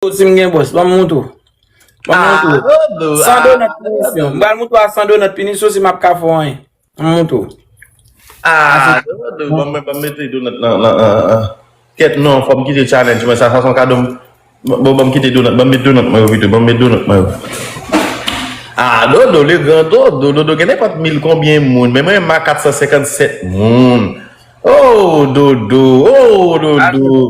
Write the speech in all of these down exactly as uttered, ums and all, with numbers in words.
Dodo, si m gen bòs, ban m montre w. Ban m montre w. San donòt pinisyon. M pral montre w a san donòt pinisyon si m ap ka fè w anyen. Ban m montre w. Ah, Dodo, ban mwen, ban m mete donòt nan, nan, nan, nan. Kèt non, fò m kite challenge mwen, sa, sa se yon kado m. Bon, ban m kite donòt, ban m met donòt mwen yo pito, ban m met donòt mwen yo. Ah, Dodo, le gran Dodo, Dodo gen nenpòt mil konbyen moun, men mwen menm m a kat san senkann sèt moun. Oh, Dodo, oh, Dodo.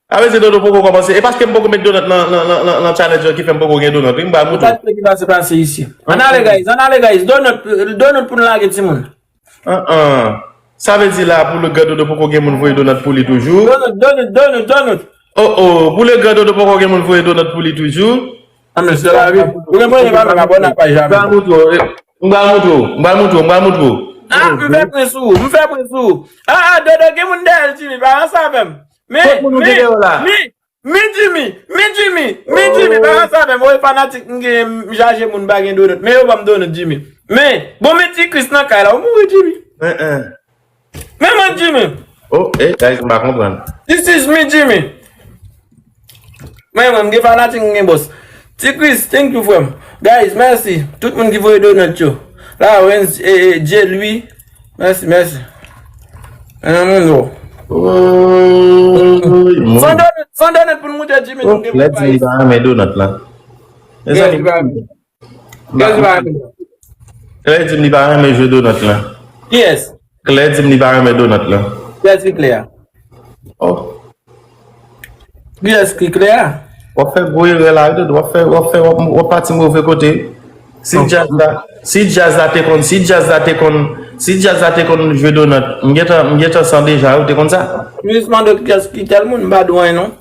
Sa vle di Dodo poko kòmanse. E paske m poko met donòt nan, nan, nan, nan, nan challenge lan ki fè m poko gen donòt. Wi, m ba m Ou ta di ki pase pase isi. Ann ale, guys, ann ale, guys. Donòt, donòt pou n lage timoun. An, an. Sa vle di la, pou le gran Dodo poko gen moun voye donòt pou li toujou. Donòt, donòt, donòt, donòt. Oh, oh. Pou le gran Dodo poko gen moun voye donòt pou li toujou. Ah, men se lavi. Ou gen mwayen pa menm abòne a paj la menm. M ba montre w, m ba montre w, m ba montre w, m ba montre w. Ah, m fè pwen sou ou, m fè pwen sou ou. Ah, ah, Dodo gen moun dèyè l, Jimmy, pa ranse avè m. Men, Kot moun ou gen men, dèyè w la? men, men Jimmy, men Jimmy, men Jimmy, pa ranse avè m. Woy, fanatik m gen, m chaje moun pa gen donòt. Men yo ban m donòt, Jimmy. Men, bon, men Ti Kris nan kay la, ou mouri, Jimmy. En, en. Men mwen Jimmy. Oh, eh, guys, m pa konprann. This is me, Jimmy. Mwen, mwen, m gen fanatik, m gen bòs. Ti Chris, thank you, frè m. Guys, mèsi. Tout moun ki voye donòt yo. Lawrence, eh, eh, J Louis. Mèsi, mèsi. Mwen nan moun yo. Oy, moun. San donòt, san donòt pou n moute Jimmy, Oh, nou gen lè di m pa renmen donòt la. Mezanmi. Kiyès ki pa renmen? Kiyès ki pa renmen? Klè di m li pa renmen jwe donòt lan. Kiyès? Klè di m li pa renmen donòt lan. Kiyès ki klè a? Oh. Kiyès ki klè a? W ap fè gwo erè la, wi, w ap fè, w ap fè, w ap, w ap pati move kote. Si djaz la, si djaz la te konn, si djaz la te konn, si djaz la te konn jwe donòt, m gentan, m gentan san deja, wi, w te konn sa? M jis mande w kiyès ki tèl moun, m pa di w anyen non.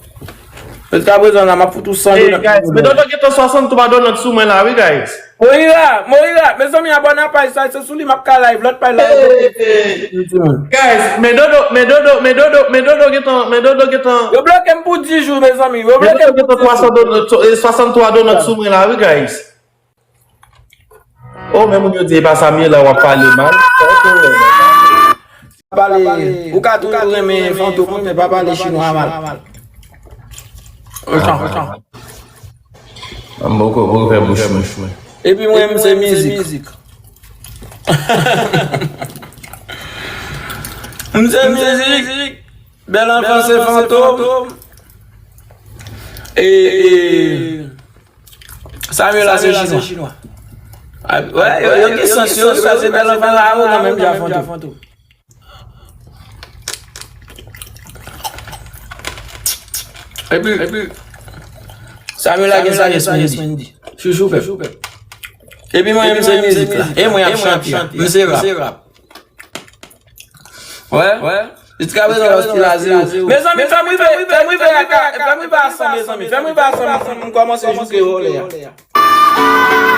Jiskaprezan la, m ap fout ou san donòt. Hey, guys, men Dodo gentan swasannntwa donòt sou mwen la, wi, guys. Moira, Moira, mezanmi, abòne a paj sa, se sou li m ap ka live, lòt paj la. Hey, hey. Guys, men Dodo, men Dodo, men Dodo, men Dodo gentan, men Dodo gentan. Yo bloke m pou dis jou, mezanmi, yo bloke m pou dis jou. Dodo gentan twa san donòt, eh, swasannntwa donòt sou mwen la, wi, guys. Oh, men moun yo di e pa Samuela w ap pale mal. Pale, ou ka toujou renmen fantom, wi, men pa pale chinwa mal. Ochan, ochan. M poko, poko fè bouch mwen. Epi mwen, m se mizik. M se mizik. Bèl anfan se fantom. E, e, Samuela se chinwa. Ah, wè, yo, yo gen sans yo, sa se bèl anfan la, yo nan menm jan fantom. Epi, epi, Samuela gen sa, yes, Mendy. Chouchou pèp. Epi mwen, m se mizik la. E mwen ap chante. M se rap. Wè, wè. Jiskaprezan, lòs ki la zewo. Mezanmi, fè m rive, fè m rive a ka, fè m rive a san, mezanmi. Fè m rive a san, mezanmi. M kòmanse jouke vòlè a.